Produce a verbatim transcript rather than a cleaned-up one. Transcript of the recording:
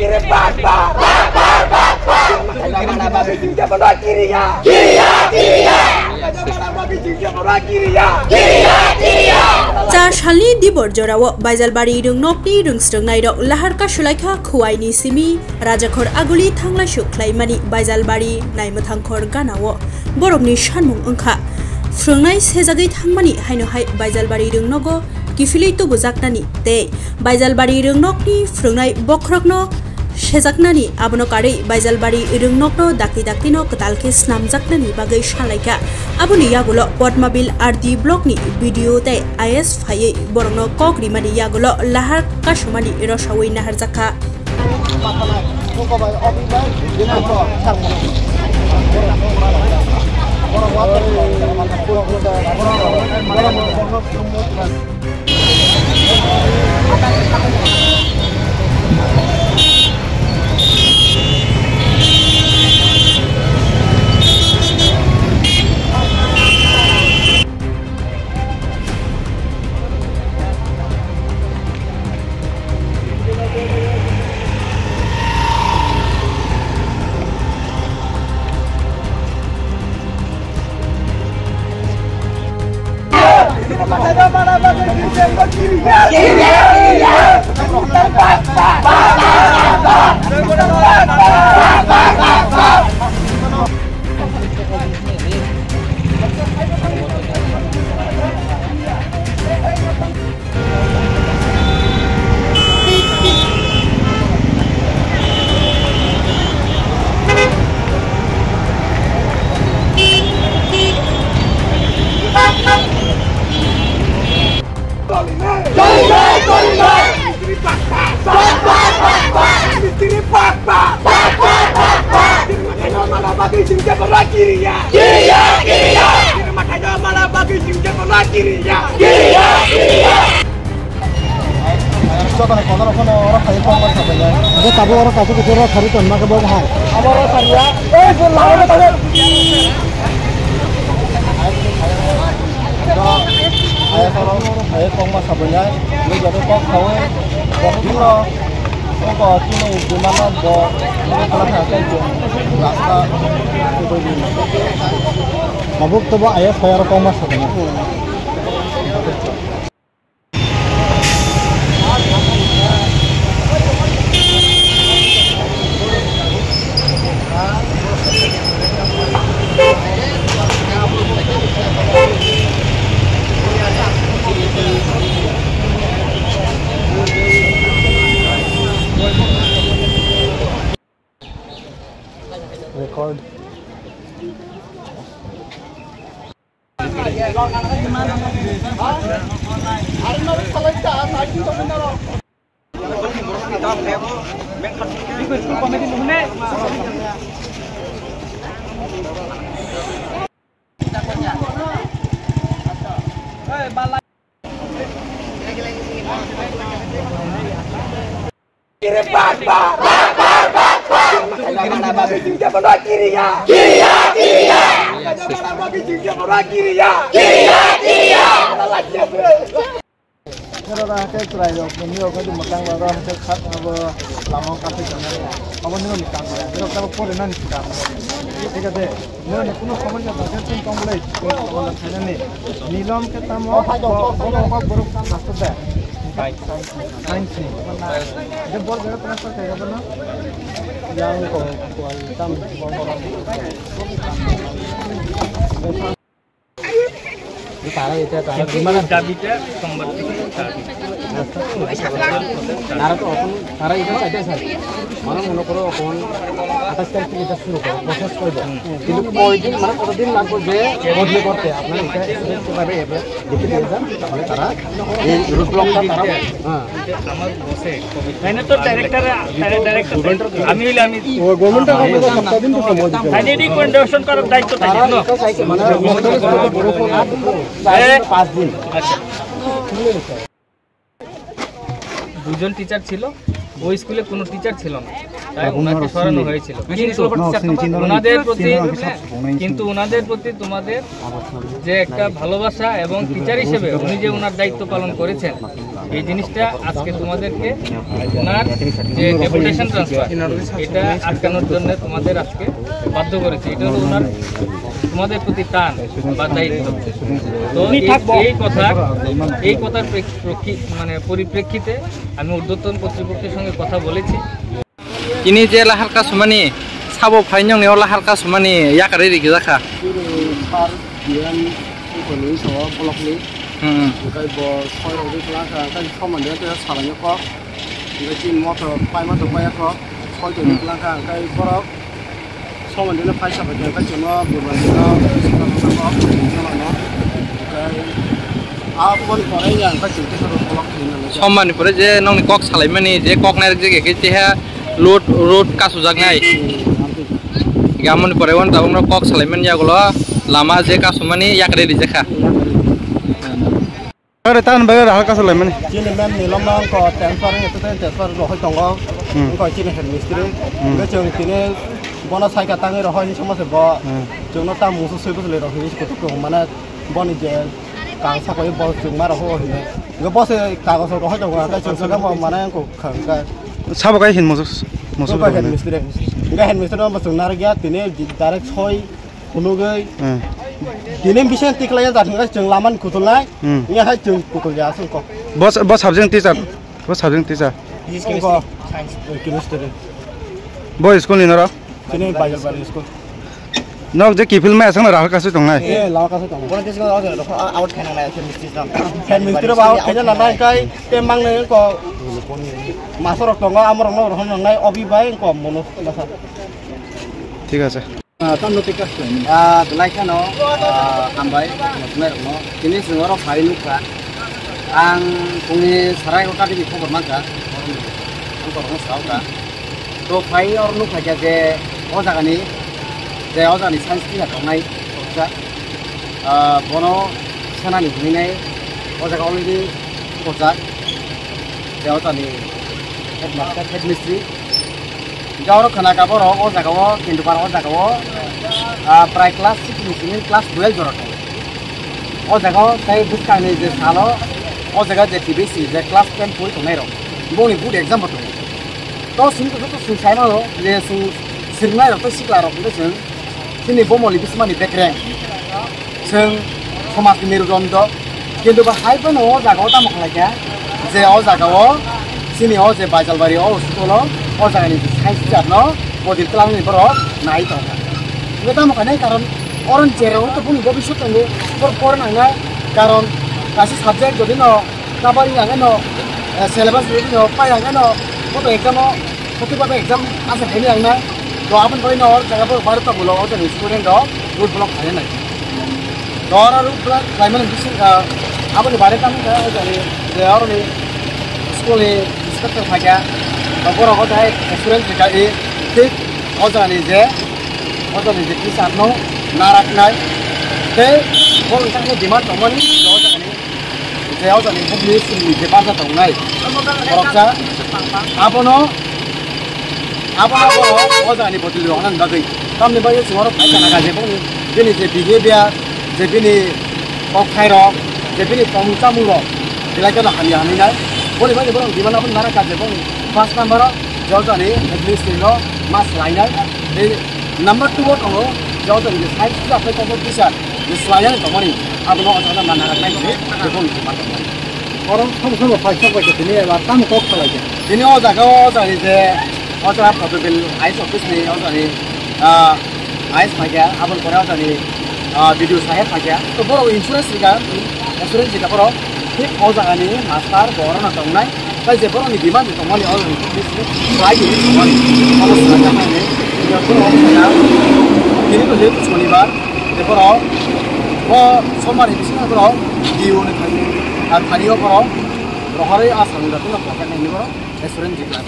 Char salni dibor jorao Baijalbari rwngnokni rwngsrwngnairok lahar kasulaikha khuaini simi Rajakhor aguli thanglaisu khlaimani Baijalbari naimwthangkhor ganao borokni sanmung wngkha. Phrwngnai sejagwi thangmani haino hai Baijalbari rwngnogo kiphilwi tubujaknani tei Baijalbari rwngnokni phrwngnai bokhorokno sejaknani, abono karwi Baijalbari rwngnokno dakti daktino kwtal khe snamjaknani bagwi salaikha. Aboni yagulo Potmabil R D blockni B D O tei I S phaiwi borokno kok rimani yagulo lahar kasumani rosaui naharjakha. Jotono kotor kono oro khai kok ma sabai ya. Abo tabuk oro kaisa kaisa oro sari ton ma ke bo hai. Abo oro sari ya. Ei, bo lama tabuk. Ayo oro, ayo kok ma sabai ya. Ni joto kok khawe. Bo kilo. Kok kilo gimana bo. Ni kala kha kai bo. Rasta. Tabuk to bo ayo saya oro kok ma sabai ya. Record. Nero da ke chwrai rok ni rok ni mwtang rok hake khat abo lama kaphai tong. Abo nero ni kam ya. Nero ka pore nani kam. Thik ase. Nero ni kuno somossa dor khe chwng tong le. Abo na khaina ni. Nilom ke tamo. Abo abo borok kam nasta da. Science ni. Je bor jaga transfer kaya abo na. Yang ko ko tam. Tara ita tara gimana? Dabi ta sombar. Tara to okon tara ita saja sir. Mana mone koro okon atas tarik theke ita shuru koro, process koro. Kintu koyekdin mane koto din lagbo je bodli korte, apnara ita kibabe ebe dekhe diye jan, tahole tara ei road block ta tara, ha. Taino to director, director. Ami hoile ami. O, government-or kaছে সপ্তাহ দিন তো সময় দিতে হবে। Taino recommendation korar daitto tai, no? Taino পাঁচ দিন। Accha. দুজন টিচার ছিল, ওই স্কুলে কোনো টিচার ছিল না, তাই ওনাকে সরানো হয়েছিল। কিন্তু ওনাদের প্রতি, কিন্তু ওনাদের প্রতি তোমাদের যে একটা ভালোবাসা এবং টিচার হিসেবে উনি যে ওনার দায়িত্ব পালন করেছেন, এই জিনিসটা আজকে তোমাদেরকে ওনার যে ডেপুটেশন ট্রান্সফার, এটা আটকানোর জন্য তোমাদের আজকে বাধ্য করেছে। এটা হলো ওনার তোমাদের প্রতি টান বা দায়িত্ব। তো এই, এই কথা, এই কথার প্রেক্ষ-, প্রেক্ষি-, মানে পরিপ্রেক্ষিতে আমি ঊর্ধ্বতন কর্তৃপক্ষের সঙ্গে কথা বলেছি। Ini je lahar kasumani, sabo phainong ni o lahar kasumani yakari rikijak kha. Sir, biyan, tongkha ni, so, block ni. Hmm. Hwnkhe bo soi rok ri kwlangkha, hwnkhe somani o tei salai o kok. Hwnkhe chini motor, pai motor pai kok, soi tong ri kwlangkha, hwnkhe borok somani no phai sabai khe, hwnkhe chwngno burbani no, hwnkhe aboni pore ya, hwnkhe chwng tei block ni. Somani pore je nongni kok salaimani, je kok nairwk je khe keha load, road kasujaknai. Hmm. Gamoni pore wan tabuk no kok salaimani yagulo lama je kasumani yakre rijak kha. Are tan bagwi raha kasalaimani. Chini ma'am ni lama ko transfer ni to transfer rohoi tongo. Hmm. Ko chini head mistri. Hmm. Hwnkhe chwng tini bono saika tangwi rohoi ni somose bo. Hmm. Chwngno ta musu sui bwsle rohoi ni kutuk mane boni je kang sabai bo chwng ma rohoi hine. Hwnkhe bo se kagos rohoi tongo, hwnkhe chwng saka bo mane ko khangka. Sabo kai hin musu, musu Ko head rohoi. Mistri. Hwnkhe head mistri no bo chwng narwk ya tini direct soi Phunugwi. Hmm. Tini bising tiklai ya, jathwng chwng lamani kutulnai. Hmm. Nya hai chwng kutul ya aswk kok. Bo, bo subject teacher. Bo subject teacher. Physics, chemistry, science. Chemistry. Bo school ni norok? Chini Baijalbari school. Nok je kiphil mai aswk na rahal kasu tongnai. Eh, lama kasu tongnai. Bono teacher ko out khaina nai chemistry jam. Chemistry ba out khaina nai kai te mangnai ko. Masarok tongo amorok no rohon nai obi bai ko mono lasa. Thik ase. Ah, tamno tei kha khlaimani? Ah, belai kheno, ah, hambai, motnai rokno. Tini chwng oro phai nukha. Ang phungni sarai o kadigi khobor mankha. Ang borokno sao kha. To phai oro nukha khe je o jagani, je o jagani science teacher tongnai, professor. Ah, bono senani hinwi nai o jaga already bujak. Je o jagani headmaster, headmistress. Hingke oro khwnaka borok o jaga o, Kendupar o jaga o, ah, prai class six ni simi class twelve jora tongo. O jaga o tei bwskangni je salo, o jaga je T B C je class ten pori tongnai rok, bongni board exam bo tongo. To simi joto simi sai mano je simi sirnai rok tei sikla rok hingke chwng chini bomoli bismani bekreng. Chwng somajni merudondo, kintu bo hai phano o jaga o tamo khlai kha, je o jaga o chini o je Baijalbari o school o, o jaga ni science teacher no bodil twlang ni borok nai tong kha. Bo tamo khainai karon oro ni cherao to boni bobiswt tongo, bor por nangnai, karon kaisa subject jodi no Kabari ang eno, eh, syllabus review no pai ang eno, boto exam o, khuti boto exam asa khaini ang nai. To aboni bagwi no or jaga bo baro tabuk o jani student rok road block khainai. To oro road block khlaimani bising, ah, aboni bare tamo kha o jani je oroni school ni inspector phaikha, to borok o jai student rwkha i thik o jani je, o jani je teacher no naraknai. Tei borok ni demand tongmani o jani je o jani bubli sini je barja tongnai boroksa, abono, abono borok o jani bodol rok nang bagwi. Tamni bagwi chwng oro phaikha na je boni, bini je behavior, je bini kokthai rok, je bini tongmung chamung rok belai kheno hamya hamya nai. Boni bagwi borok demand abono nara kha je boni first number o je o jani bubli sini no mas lainai. Tei number two o tongo je o jani je science teacher tei competition je swlaijani tongmani, abono o jaga manna rok nai tongwi, beboni tongma tongmani. Oro somo somo phaisok bai khe tini eba tamo kok khlai khe. Tini o jaga o jani je o jaga protocol I S office ni o jani, ah, I S phaikha, aboni pore o jani, ah, B D O saheb phaikha. To borok insurance rikha, insurance rikha borok. Thik o jagani master bo orono tongnai. Tai je borokni demand tongmani o jagani tongmani. Omo swlaijakmani. Tini to je Sonibar, je borok bo sombar ni bisingo borok D O ni thani, ah, thani o borok rohorwi a samung jatino kok khainai borok restaurant jikla.